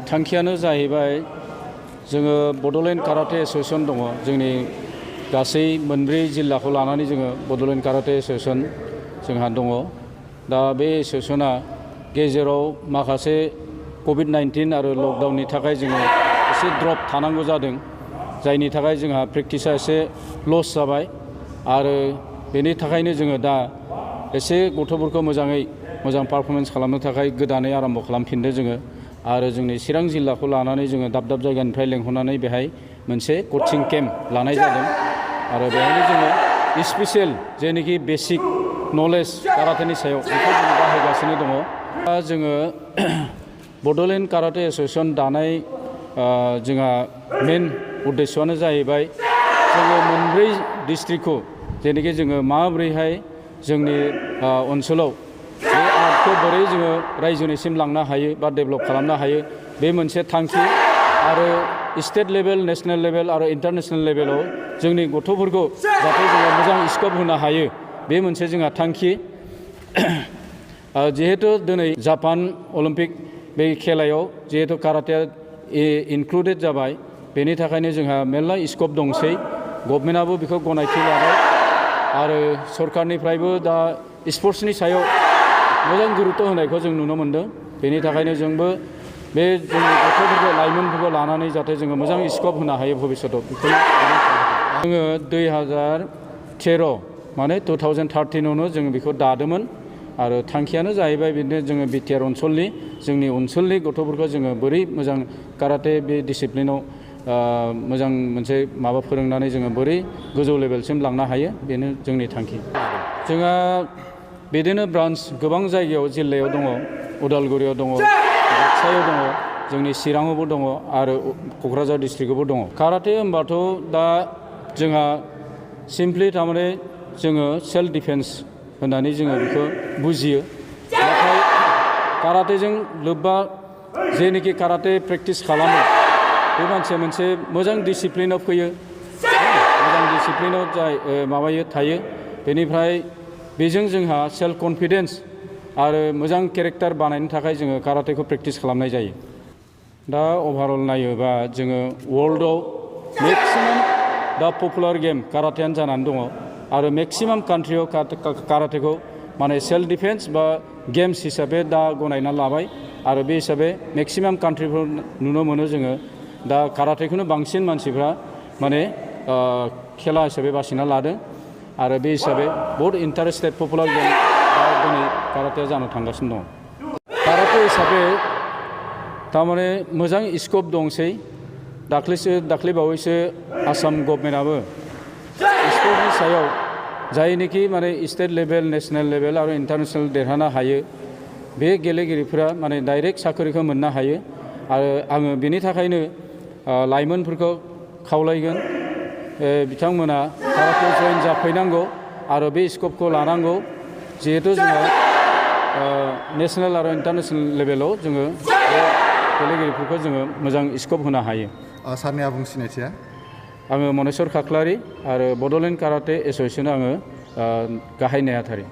थांखियानो जाहैबाय जोङो बड'लेण्ड काराटे एस'सिएशन दङ जोंनि गासै मोनब्रै जिल्लाखौ लानानै जोङो बड'लेण्ड काराटे एस'सिएशन जोंहा दङ। दा बे एस'सिएशना गेजेराव माखासे COVID-19 आरो लकडाउननि थाखाय जोङो एसे ड्रप थानांगौ जादों, जायनि थाखाय जोंहा प्रेक्टिसा एसे लस जाबाय आरो बेनि थाखायनो जोङो दा एसे गथ'फोरखौ मोजां पारफरमेन्स खालामनो थाखाय गोदानै आरम्भ खालामफिनदों जोङो आरो जोंनि चिरां जिल्लाखौ लानानै जोङो दाब दाब जायगानिफ्राय लेंहरनानै बेहाय मोनसे कचिं केम्प लानाय जादों आरो बेहायनो जोङो स्पेसियेल जेनोखि बेसिक नलेज काराटेनि सायाव बेखौ जों बाहायगासिनो दङ। दा जोङो बड'लेण्ड काराटे एस'सिएशन दानाय जोंहा मेन उद्देश्यआनो जाहैबाय जोङो मोनब्रै डिस्ट्रिक्टखौ जेनोखि जोङो माबोरैहाय जोंनि ओनसोलाव बे आर्टखौ बोरै जोङो रायजोनिसिम लांनो हायो बा डेभेलप खालामनो हायो, बे मोनसे थांखि आरो स्टेट लेभेल, नेशनेल लेभेल आरो इन्टारनेशनेल लेभेलाव जोंनि गथ'फोरखौ जाहाथे जोङो मोजां स्कप होनो हायो, बे मोनसे जोंहा थांखि। जिहेतु दिनै जापान अलिम्पिक बे खेलायाव जिहेतु काराटेया इनक्लुडेड जाबाय, बेनि थाखायनो जोंहा मेरला स्कप दंसै। गभर्नमेन्टआबो बेखौ गनायथि लाबाय आरो सरकारनिफ्रायबो दा स्पर्ट्सनि सायाव मोजां गुरुत्व होनायखौ जों नुनो मोनदों। बेनि थाखायनो जोंबो बे जोंनि गथ'फोरखौ लाइमोनफोरखौ लानानै जाहाथे जोङो मोजां स्कप होनो हायो भबिष्यतआव, बेखौनो जोङो 2013 माने 2013आवनो जोङो बेखौ दादोंमोन आरो थांखियानो जाहैबाय बिदिनो जोङो बिटिआर ओनसोलनि जोंनि ओनसोलनि गथ'फोरखौ जोङो बोरै मोजां काराटे बे डिसिप्लिनाव मोजां मोनसे माबा फोरोंनानै जोङो बोरै गोजौ लेभेलसिम लांनो हायो, बेनो जोंनि थांखि। जोंहा बिदिनो ब्रान्स गोबां जायगायाव जिल्लायाव दङ, उदालगुरियाव दङ, बाक्सायाव दङ, जोंनि चिराङावबो दङ आरो क'क्राझार डिस्ट्रिक्टआवबो दङ। काराटे होनबाथ' दा जोंहा सिम्पलि थारमाने जोङो सेल्फ डिफेन्स होननानै जोङो बेखौ बुजियो। नाथाय काराटेजों लोब्बा जेनोखि काराटे प्रेक्टिस खालामो बे मानसिया मोनसे मोजां डिसिप्लिनाव फैयो, मोजां डिसिप्लिनाव थायो। बेनिफ्राय बेजों जोंहा सेल्फ कनफिडेन्स आरो मोजां केरेक्टार बानायनो थाखाय जोङो काराटेखौ प्रेक्टिस खालामनाय जायो। दा अभारअल नायोबा जोङो वर्ल्डआव मेक्सिमाम दा पपुलार गेम काराटेयानो जानानै दङ आरो मेक्सिमाम कान्ट्रियाव काराटेखौ माने सेल्फ डिफेन्स बा गेम्स हिसाबै दा गनायना लाबाय आरो बे हिसाबै मेक्सिमाम कान्ट्रिफोर नुनो मोनो जोङो दा काराटेखौनो बांसिन मानसिफ्रा माने खेला हिसाबै बासिना लादों आरो बे हिसाबै बहुत इन्टारेस्टेड पपुलार गेम दा दिनै काराटेया जानो थांगासिनो दङ। काराटे हिसाबै थारमाने मोजां स्कप दंसै। दाख्लै बावैसो आसाम गभर्नमेन्टआबो स्पर्टनि सायाव जायनोखि माने स्टेट लेभेल, नेशनेल लेभेल आरो इन्टारनेशनेल देरहानो हायो, बे गेलेगिरिफोरा माने डाइरेक्ट साख्रिखौ मोननो हायो आरो आङो बेनि थाखायनो लाइमोनफोरखौ खावलायगोन बिथांमोना काराटे जइन जाफैनांगौ आरो बे स्कपखौ लानांगौ। जिहेतु जोंहा नेशनेल आरो इन्टारनेशनेल लेभेलाव जोङो बे गेलेगिरिफोरखौ जोङो मोजां स्कप होनो हायो। सारनि आबुं सिनायथिया? आङो मनेस्वर खाख्लारि आरो बड'लेण्ड काराटे एस'सिएशनाव आङो गाहाय नेहाथारि।